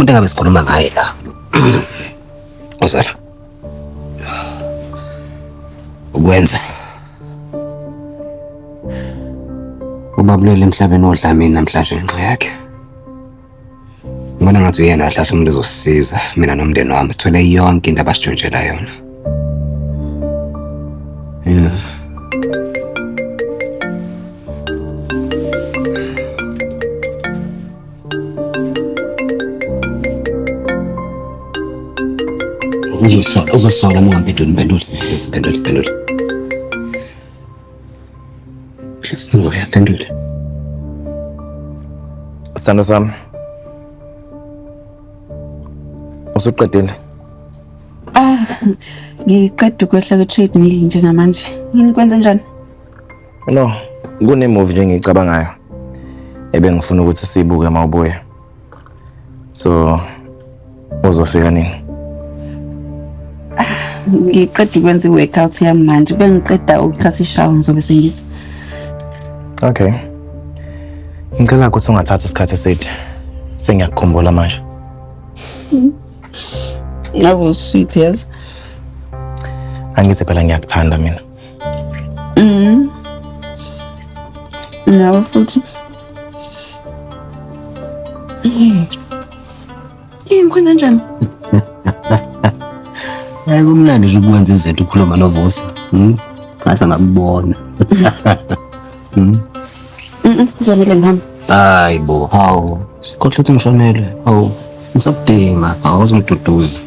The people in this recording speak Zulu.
Umuntu engabe sikhuluma ngaye la. Ozala. Ukwenza. Ubabulele emhlabeni odlamini namhlanje ngenxa yakhe. Ngibona ngathi uyena kahle kahle umuntu ozosisiza mina nomndeni wami sithole yonke into abasitshontshela yona. Yeah. Uzosola, uzosola uma ungamphenduli, mphendule, mphendule, mphendule. Hlezi uyaphendula. Sithando sami. Usuqedile? Ah, ngiqeda ukwehla kwe-treadmill njengamanje. Yini kwenze njani? No, kune-movie nje engiyicabangayo ebengifuna ukuthi siyibuke uma ubuya. So uzofika nini? Ngiqeda ukwenza i-workout yami manje. Bengiqeda ukuthatha ishawa ngizobe sengiza. Okay. Ngicela ukuthi ungathathi isikhathi eside. Sengiyakukhumbula manje. Ngabe sweet yazi. Angithi phela ngiyakuthanda mina. Nawe futhi. Yini kwenza njani? Hayi kumnandi nje ukwenza izinto ukhuluma noVusi. Ngathi angakubona. Kuzomele ngihambe. Hayi bo, hawu. Sikhohle ukuthi ngishonelwe. Hawu, ngisakudinga. Hawu uzongiduduza.